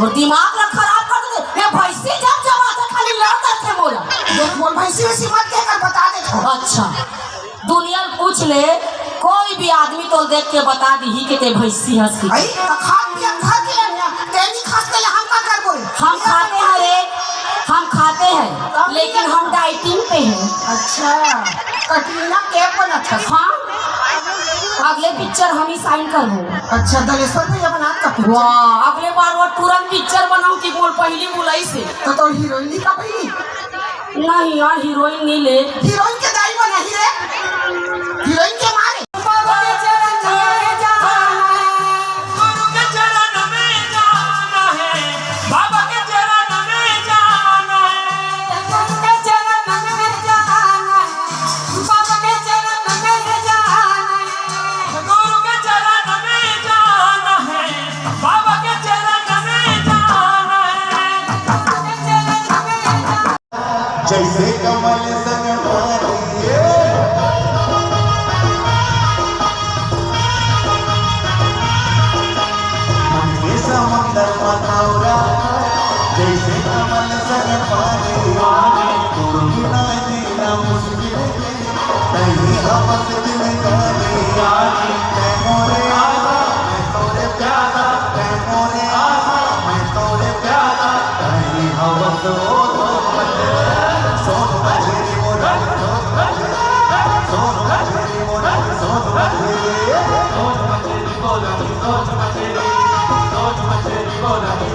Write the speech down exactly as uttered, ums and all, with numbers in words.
अउ दिमाग ला खराब कर दे। ये भैंसी जब जब आथे, खाली लड़ करथे मोला। देख, मोर भैंसी वैसी मत कह कर बता देथंव। अच्छा, दुनिया ल पूछ ले, कोई भी आदमी तोला देख के बता दिही के ते भैंसी हस की। अई, त खात पियत घर के हन, ते नी खास तेला हम का करबो रे? हम खाते हैं रे, हम खाते हैं, लेकिन हम डाइटिंग पे हैं। अच्छा, कटरीना कैफ बनत हस? हाँ, अगले पिक्चर हम ही साइन करबो। अच्छा, दलेश्वर भैया बनात का पिक्चर? वाह, अगले बार वो तुरंत पिक्चर बनाहूं कि मोला पहिली बुलाइस हे। त तोर हीरोइन का पहिली? नहीं यार, हीरोइन नहीं ले। हीरोइन के दाई बनाही रे। हीरोइन के मारे। बाबा के चरण में जाना है। गुरु के चरण में जाना है। बाबा के चरण में जाना है। गुरु के चरण में जाना है। बाबा के चरण में जाना है। गुरु के चरण में जाना है। बाबा के चरण में जाना है। जैसे कमल संग मारिए, मन के समंदर म तौरा, जैसे कमल संग मारिए, तोर बिना जीना मुश्किल हे। तहीं हवस दिल जानी, तैं मोरे आस, मैं तोरे प्यास, तैं मोरे आस, मैं तोरे प्यास, तहीं हवस ओ सोन बजे, सोन बजे रे मोर, सोन बजे, सोन बजे रे मोर, सोन बजे। सोन बजे रे बोला, सोन बजे रे, सोन बजे रे बोला।